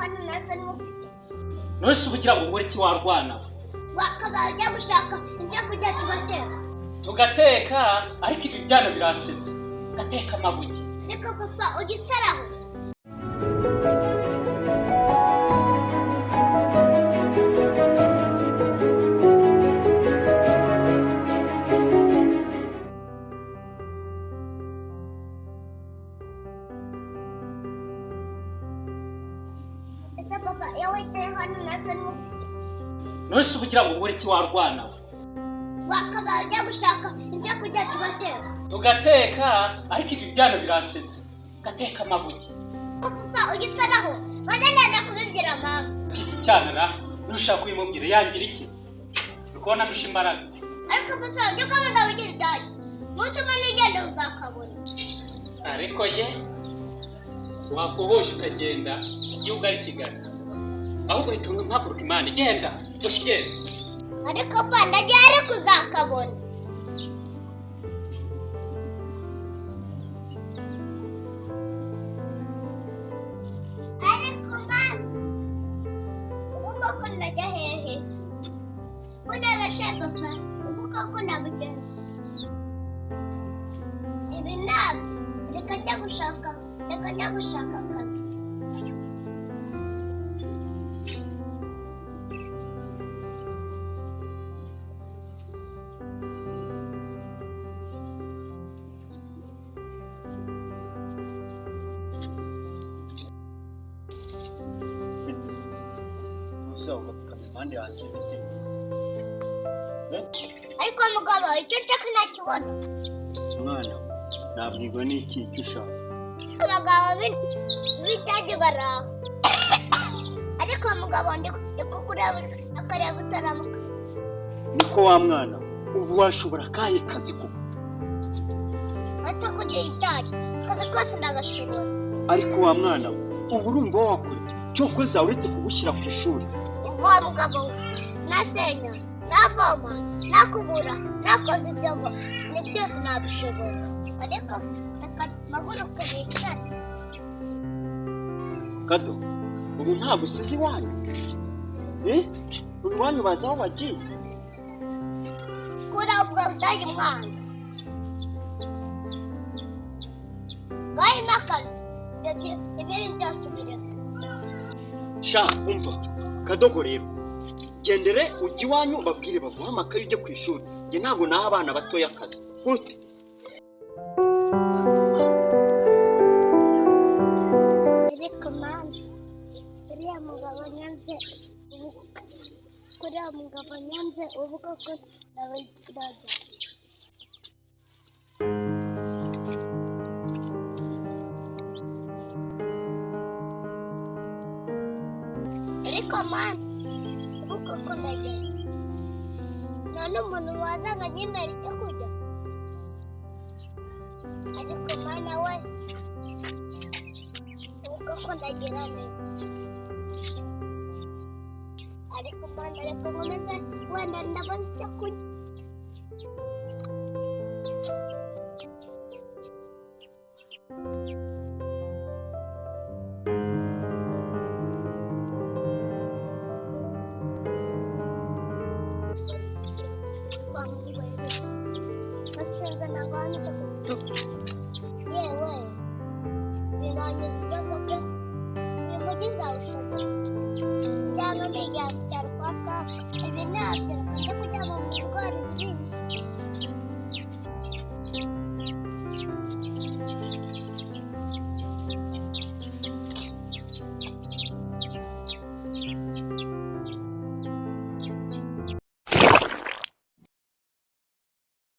hano nasa n'ufite. None se uba ugira ngo ukore iki warwana? Wakabaye ujya gushaka ibyo kurya tugateka. Tugateka, ariko ibi byana biransetsa. Gateka amabuye. Ariko papa ujya usaraho. Ese papa iyo wicaye hano nasa n'ufite. None se uba ugira ngo ukore iki warwana? Wakabaye ujya gushaka ibyo kurya tugateka. Tugateka, ariko ibi byana biransetsa. Gateka amabuye. Papa ujya usaraho. Maze ndaza kubibwira mama. Iki cyana ra, nushaka kubimubwira yangira iki? Uri kubona ndusha imbaraga. Ariko papa ujya ukomeza wigira idage. Umunsi umwe nigenda uzakabona. Ariko ye wakuboshye ukagenda igihugu ari Kigali. Ahubwo uhita mpaguruka Imana igenda, gusa igenda. Ariko pa ndagiye ariko uzakabona. Ariko mama, ubu koko ndajya hehe? Ko nabashe papa, ubu koko nabugenza. Ibi ntabyo, reka njya gushaka, reka njya gushaka akazi. Gusa ugapfukama impande yanjye bite? Ariko mugabo, icyo nshaka ntakibona. Mwana, nabwirwa n'iki icyo ushaka? Abagabo b'idage bari aho. Ariko mugabo ndi kukureba akareba utaramuka. Niko wa mwana, ubu washobora akahe kazi koko? Uretse kugira idage, akazi kose ndagashobora. Ariko wa mwana we, ubu urumva wakora iki? Cyokoza uretse kugushyira ku ishuri. Ubu wa mugabo we, nasenya, navoma, nakubura, nakoze ibyombo, ni byose nabishobora. Ariko reka mpaguruke nicare. Kado, ubu ntabwo usize iwanyu? Eh? Ubu iwanyu bazi aho wagiye? Kura ubwo budage mwana. Barimo akazi, ibindi byose ubireke. Sha, umva, Kadogo rero, gendere ujye iwanyu babwire baguhe amakaye ujye ku ishuri. Njye ntabwo naha abana batoya akazi. Gute? Ariko mama, uriya mugabo nyanze, uriya mugabo nyanze ubu koko ndabigiraga. Ariko mama, ubu koko ndagenda. Nta n'umuntu waza ngo anyemere icyo kurya. Ariko mana we, ubu koko ndagira neza. Ariko mana reka nkomeze wenda ndabona icyo kurya. Yewe, biranyuze ibibazo pe, uyu mujyi nzawushobora. Cyangwa nigera mu cyaro kwa kaka, ibi ntabyo reka njye kujya mu ndwara zirindi.